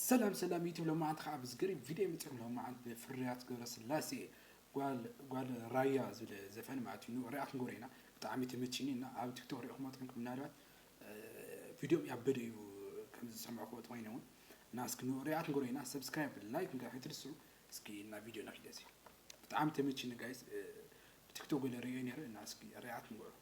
ሰላም ሰላም ዩቲብ፣ ሎማዓንቲ ከዓ ብዝገርም ቪድዮ መፅኹም። ሎማዓንቲ ብፍርያት ገብረስላሴ ጓል ጓል ራያ ዝብል ዘፈን ማለት እዩ። ሪኣክት ንገብሮ ኢና። ብጣዕሚ ተመችኒ እና ኣብ ቲክቶክ ሪእኹሞ ትኮንኩም ምናልባት፣ እ፣ ቪድዮ ያበደ እዩ ከም ዝሰማዕኩዎ ተኮይነ እውን እና እስኪ ሪኣክት ንገብሮ ኢና። ሰብስክራይብ ላይክ ምግባር ኣይትርስዑ። እስኪ እና ቪድዮ ናፊደሲ ብጣዕሚ ተመችኒ ጋይስ። እ፣ ብቲክቶክ ገለ ሪኦ ነይረ እና እስኪ ሪኣክት ንገብሮ።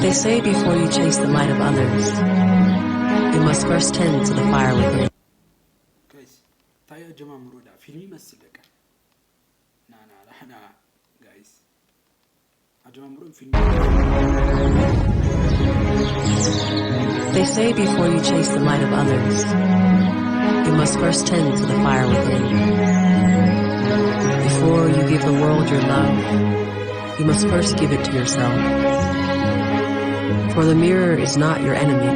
They say before you chase the light of others, you must first tend to the fire within. ጋይስ፣ እንታይ ኣጀማምሮ ዳ ፊልም ይመስል በቃ። ና ና ና ና ጋይስ። ኣጀማምሮም ፊልም። They say before you chase the light of others, you must first tend to the fire within. Before you give the world your love, you must first give it to yourself. For the mirror is not your enemy,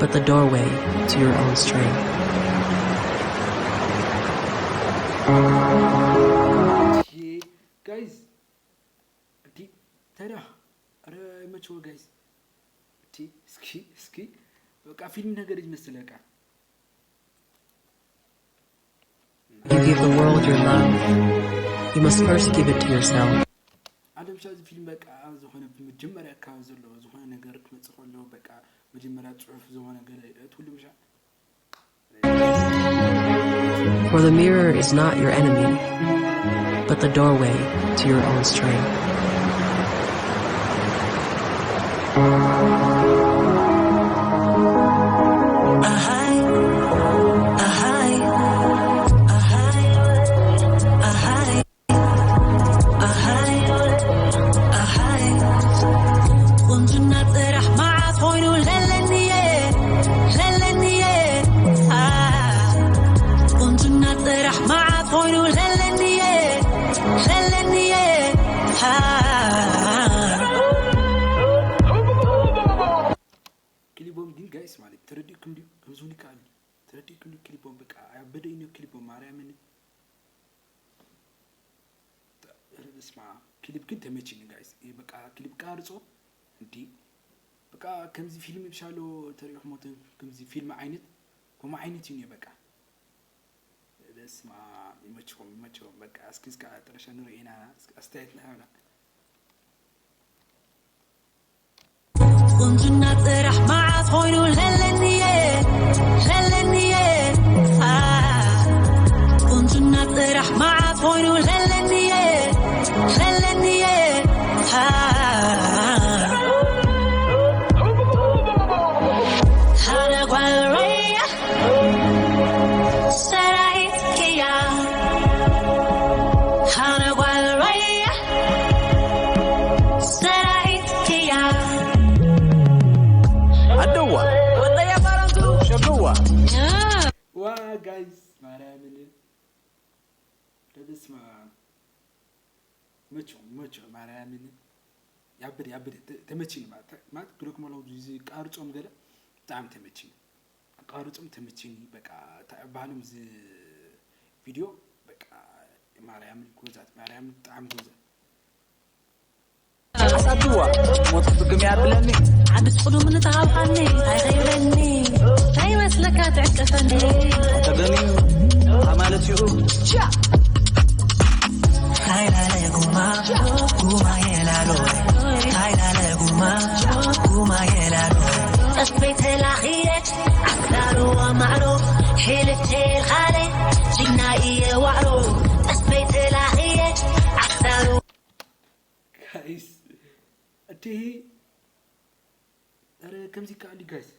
but the doorway to your own strength. ጋይስ፣ እንዲ ተራ፣ ኧረ ይመችዎ ጋይስ። እንዲ እስኪ እስኪ በቃ ፊልም ነገር ይመስል በቃ። You give the world your love, you must first give it to yourself. ኣለምሻ እዚ ፊልም በቃ ዝኾነ ብመጀመርያ ካብ ዘሎ ዝኾነ ነገር ክመጽእ ከሎ በቃ መጀመርያ ጽሑፍ ዝኾነ ገለ እቲ ኩሉ ምሻ። For the mirror is not your enemy, but the doorway to your own strength. ቁንጅና ጥራሕ መዓት ኮይኑ ለለኒየ፣ ለለኒየ፣ ኣ፣ ቁንጅና ጥራሕ መዓት ኮይኑ ለለኒየ፣ ለለኒየ፣ ኣ። ክሊቦም ግን ጋይስ ማለት ተረዲእኩም ድዩ? ከምዚ እውን ይከኣል እዩ። ተረዲእኩም ድዩ? ክሊቦም በቃ ኣበደ እዩ ክሊቦም ማርያምን። ኧረ በስመ ኣብ። ክሊፕ ግን ተመችኒ ጋይስ። ይሄ በቃ ክሊፕ ቀርጾ እንዲ በቃ ከምዚ ፊልም ይብሻሎ ተሪእኹሞ ተ-፣ ከምዚ ፊልም ዓይነት ከምኡ ዓይነት እዩ በቃ። በስመ ኣብ። ይመችኹም፣ ይመችኹም። በቃ እስኪ እስከ ጥረሻ ንርኢ ኢና። እስኪ ኣስተያየት ንሃብና። ቁንጅና ጥራሕ መዓት ኮይኑ ለለኒየ፣ ለለኒየ፣ ኣ። ቁንጅና ጥራሕ መዓት ኮይኑ ለለኒየ፣ ለለኒየ፣ ኣ። ሃረ ጓል ራያ ሰራዊት ክያ፣ ሃረ ጓል ራያ ሰራዊት ክያ። ኣደዋ ወለያ ባረንቱ ሸብዋ። ዋ ጋይስ ማርያምን በስመ ኣብ። መቸ መቸ ማርያምን ያብድ ያብድ ተ-፣ ተመችኒ ማለት ተ-፣ ማለት ክልኩም ኣለዉ እዚ ቃርጾም ገለ ብጣዕሚ ተመችኒ። ቃርጾም ተመችኒ በቃ እንታይ ባህሎም እዚ ቪድዮ በቃ ማርያምን ጎዛት ማርያምን ብጣዕሚ ጎዛት። ኣሳድዋ ሞት ክትግም ያብለኒ። ዓዲ ስቕዱ ምን ተሃብኻኒ ኣይኸይረኒ እንታይ ይመስለካ ትዕቅፈኒ። ተገኒ ማለት እዩ። ሃይላለ ጉማ ጉማ የላሎ ሃይላለ ጉማ ጉማ የላሎ ጠስበይ ተላኽየ ኣሳርዋ ማዕሮ ሒልቴ ኻለ ጅግና እየ ዋዕሮ ጠስበይ ተላኽየ ኣሳርዋ ጋይስ እቲ ኧረ ከምዚ ይከኣል እዩ ጋይስ።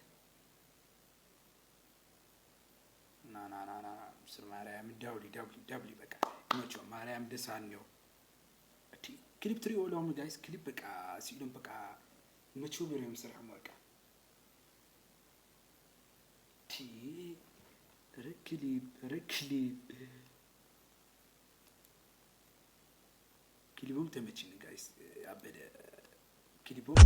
ና ና ና ና ና ምስር ማርያም ዳብሊ ዳብሊ ዳብሊ በቃ ይመችዎ። ማርያም ደስ ኣንዮ እቲ ክሊፕ ትሪኦ ሎም ጋይስ ክሊፕ በቃ ስኢሎም በቃ ይመችዎ ገይሮም ዝሰርሖም በቃ እቲ ኧረ ክሊፕ ኧረ ክሊፕ ክሊቦም ተመችኒ ጋይስ ኣበደ ክሊቦም።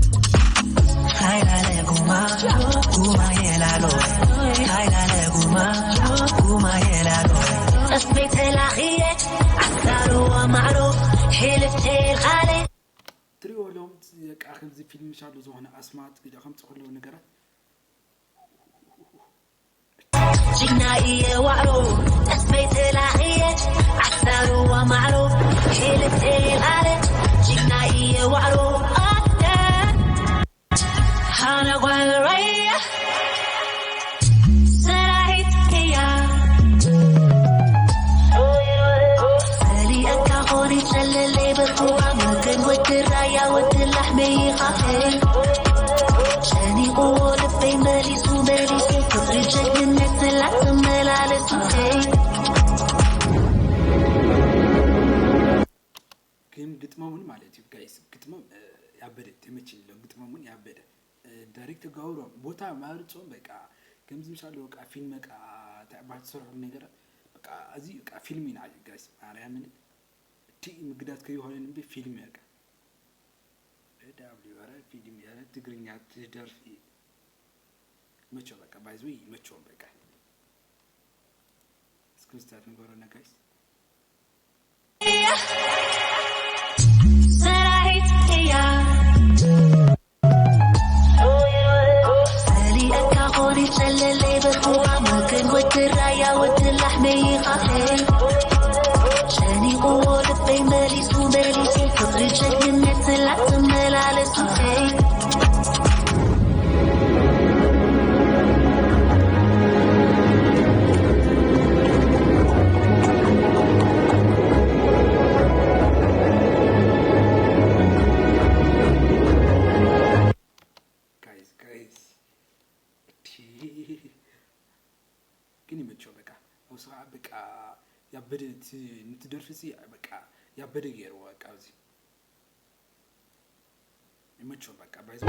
ከምዚ ፊልም ሻሉ ዝኾነ ኣስማት ግዳ ከምጽእ ከለዉ ነገራት ጅግና እየ ዋዕሮ፣ ጠስበይ ተላኽየ፣ ዓሳርዋ ማዕሮ፣ ክልተ ይልዓለ፣ ጅግና እየ ዋዕሮ፣ ኣደ። ሃና ጓል ራያ፣ ሰራሒት እያ። ፈሊጠካ ኾኒ ጨለለይ በርኩባ፣ መገን ወዲ ራያ፣ ወዲ ላሕመይ ኢኻ። ጨኒቕዎ ልበይ መሊሱ መሊሱ፣ ፍቕሪ ጀግንነት ስላት ትመላለሱ። ግን ግጥሞም እውን ማለት እዩ ጋይስ፣ ግጥሞም፣ እ፣ ያበደ ተመችኝ ሎ፣ ግጥሞም እውን ያበደ፣ እ፣ ዳይሬክት ተጋውሮም ቦታ ማርጾም በቃ ከምዚ ምሻሉ በቃ ፊልም በቃ ተዕባት ዝሰርሑ ነገር በቃ እዚ በቃ ፊልም ኢና ጋይስ፣ ማርያምን እቲ ምግዳት ከይሆነን እምቢ ፊልም በቃ ደብሊው ኧረ ፊልም ኧረ ትግርኛ ትደርፊ ይመቸው በቃ ባይዝዊ ይመቸውም በቃ እስክሪንስታት ንገረና ጋይስ። ሰራሒት እያ። ፈሊጠካ ኾኒ ጨለለይ በርኩባ፣ መገን ወዲ ራያ፣ ወዲ ላሕመይ ኢኻ። ጨኒቕዎ ልበይ መሊሱ መሊሱ፣ ፍቕሪ ጀግንነት ስላት ትመላለሱ። ጋይስ ጋይስ እቲ ግን ይመቸው በቃ። ኣውስ ከዓ በቃ ያበደ እቲ ንትደርፊ ሲ በቃ ያበደ ገይርዎ በቃ ኣብዚ ይመቸው በቃ ባይዘ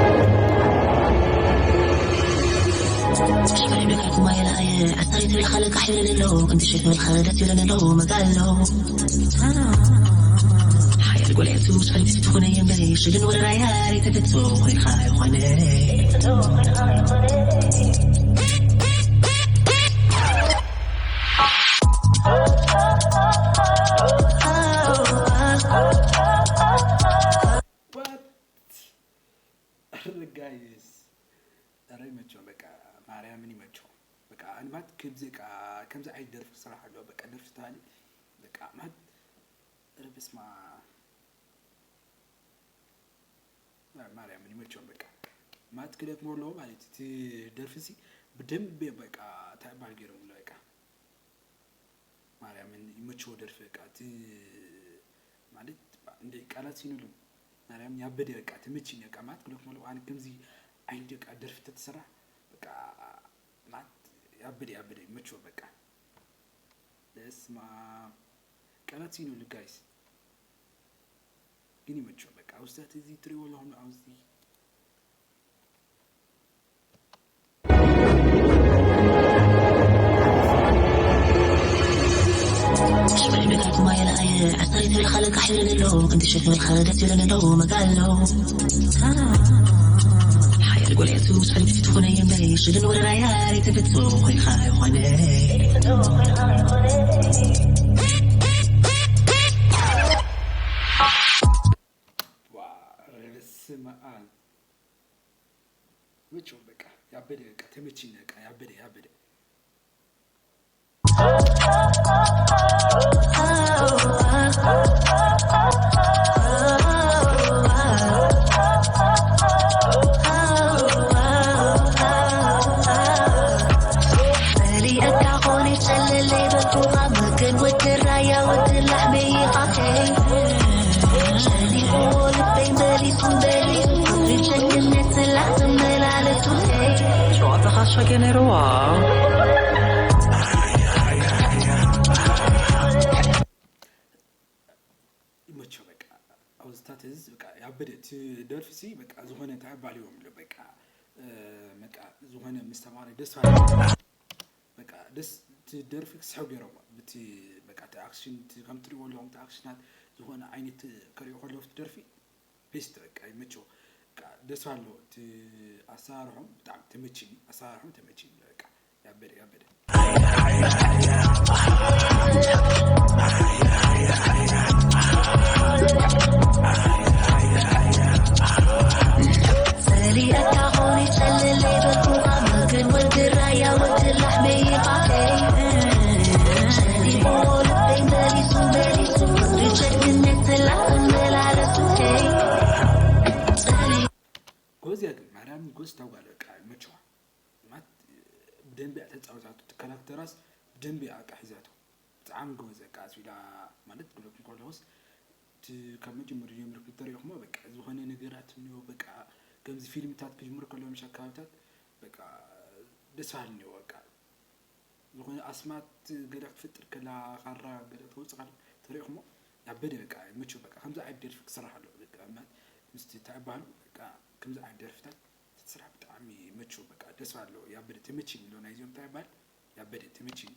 ሽበይ ብካት ማይ ላየ ኣስታይ ትብል ኻለቃ ሕይረን ኣለዉ ክንዲ ሽፍ ብል ኸደት ይብለን ኣለዉ መጋሎ ሓያል ጎልያቱ ስሕልቲ ትኾነ የንበይ ሽግን ወረራያ ተፈቶ ኮይንኻ ይኾነ ጋይስ ረ ይመቸው በቃ ማርያምን ይመቸው በቃ ኣንባት ክብዚ ቃ ከምዚ ዓይነት ደርፊ ክስራሕ ኣለዎ በቃ ደርፊ ተባሊ በቃ ማት ረ በስማ ማርያምን ይመቸው በቃ ማት ክደክሞ ኣለዎ ማለት እቲ ደርፊ ሲ ብደንብ በቃ ታባል ገይሮም ኣሎ በቃ ማርያምን ይመችዎ ደርፊ በቃ እቲ ማለት እንደ ቃላት ሲኑሉ ማርያምን ያበደ በቃ ተመችኝ በቃ ማለት ክለፍ መለ ኣነ ከምዚ ዓይነት በቃ ደርፊ ተተሰራ በቃ ማለት ያበደ ያበደ ይመችዎ በቃ ደስማ ቃላት ሲኑሉ ጋይስ ግን ይመችዎ በቃ ውስጣት እዚ ትሪዎ ለሆኑ ኣብዚ ሽበይ ብካት ማይ ላየ ኣስታይ ትብል ኻለቃ ሕይረን ኣለዉ ክንዲ ሽፍ ብል ኸደት ይብለን ኣለዉ መጋሎ ሓያል ጎልያቱ ስሕልቲ ትኾነ የንበይ ሽግን ወረራያ ተፈቶ ኮይንኻ ይኾነ በስመ ኣብ መቸው በቃ ያበደ በቃ ተመችኝ በቃ ያበደ ያበደ ጨዋታኻ ሸገ ነይርዋ ይመቸው በቃ ኣውዝታት እዚ በቃ ያበደ እቲ ደርፊ ሲ በቃ ዝኾነ እንታይ ባል እዮም በቃ በቃ ዝኾነ ምስ ተማሪ ደስ በቃ ደስ እቲ ደርፊ ክስሕብ ገይሮም ብቲ በቃ እቲ ኣክሽን ከም ትሪእዎ ኣለኹም እቲ ኣክሽናት ዝኾነ ዓይነት ከሪኦ ከለዉ እቲ ደርፊ ቤስት በቃ ይመቸው ደስ ኣሎ እቲ ኣሰራርሖም ብጣዕሚ ተመችኒ ኣሰራርሖም ተመችኒ በቃ ያበደ ያበደ ግን ማርያም ጎስ ታጓል በቃ ይመችዋ። ማለት ብደንቢ እያ ተጻወታቱ። እቲ ካራክተራስ ብደንቢ እያ በቃ ሒዛቶ። ብጣዕሚ ጎበዝ በቃ ኣስቢዳ። ማለት ክብለኩም ከለኹስ እቲ ካብ መጀመርያ ጀሚርኩም ተሪእኹሞ በቃ ዝኾነ ነገራት እኒኦ በቃ ከምዚ ፊልምታት ክጅምሩ ከለዉ ምሽ ኣካባቢታት በቃ ደስ በሃሊ እኒኦ በቃ ዝኾነ ኣስማት ገለ ክትፍጥር ከላ ካራ ገለ ተውፅእ ካለ ተሪእኹሞ ያበደ በቃ ይመችው በቃ ከምዚ ዓይነት ደርፊ ክስራሕ ኣለዎ በቃ ማለት ምስቲ እንታይ ይበሃሉ በቃ ከምዚ ዓይነት ደርፍታት እቲ ስራሕ ብጣዕሚ ይመችው በቃ ደስ ኣለዎ ያበደ ተመችኝ ኢሎ ናይዚኦም እንታይ ይበሃል ያበደ ተመችኝ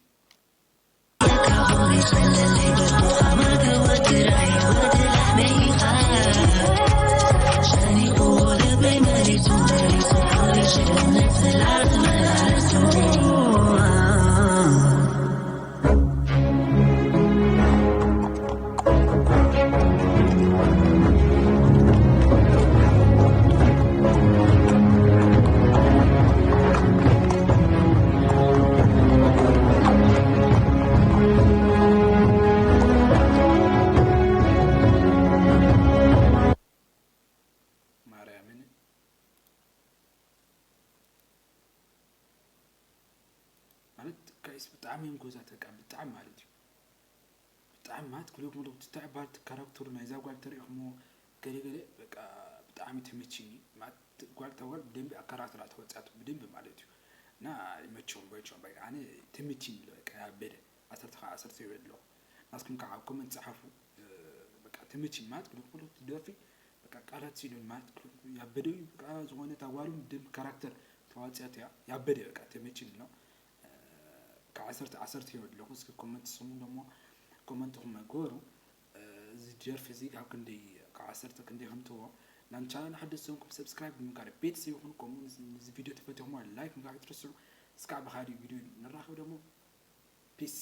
ማርያምን ማለት ጋይስ ብጣዕሚ እዮም ጎዛት በቃ ብጣዕሚ ማለት እዩ ብጣዕሚ ማለት ክልብ ሙሉእ ትታይ ባል ካራክተሩ ናይዛ ጓል ተሪእኹሞ ገለ ገለ በቃ ብጣዕሚ ተመችኒ ማለት ጓል ተጓል ብደንቢ ኣብ ካራክተራ ተወፅያቱ ብደንቢ ማለት እዩ እና ይመቸዎም ይመቸዎም በቃ ኣነ ተመችኒ ኢለ በቃ ያበደ ዓሰርተ ከዓ ዓሰርተ ይበል ኣለኹ ናስኩም ከዓ ኣብ ኮመንት ፀሓፉ በቃ ተመችኒ ማለት ክልብ ሙሉእ ደርፊ በቃ ቃላት ሲሉን ማለት ያበደ እዩ በቃ ዝኾነ ታጓሉ ደም ካራክተር ተዋፅያት እያ ያበደ በቃ ተመችኒ ነው ከዓሰርተ ዓሰርተ ይወድለኹ እስኪ ኮመንት ስሙ ደሞ ኮመንትኹም መግበሩ እዚ ደርፊ እዚ ካብ ክንደይ ካብ ዓሰርተ ክንደይ ከምትዎ ናብ ቻናል ሓደስ ሰንኩም ሰብስክራይብ ብምጋር ቤተሰብ ይኹን ከምኡ እዚ ቪድዮ ተፈትኹሞ ላይክ ምግባር ትርስዑ እስካዕ ብካሊእ ቪድዮ ንራኸብ ደሞ ፒስ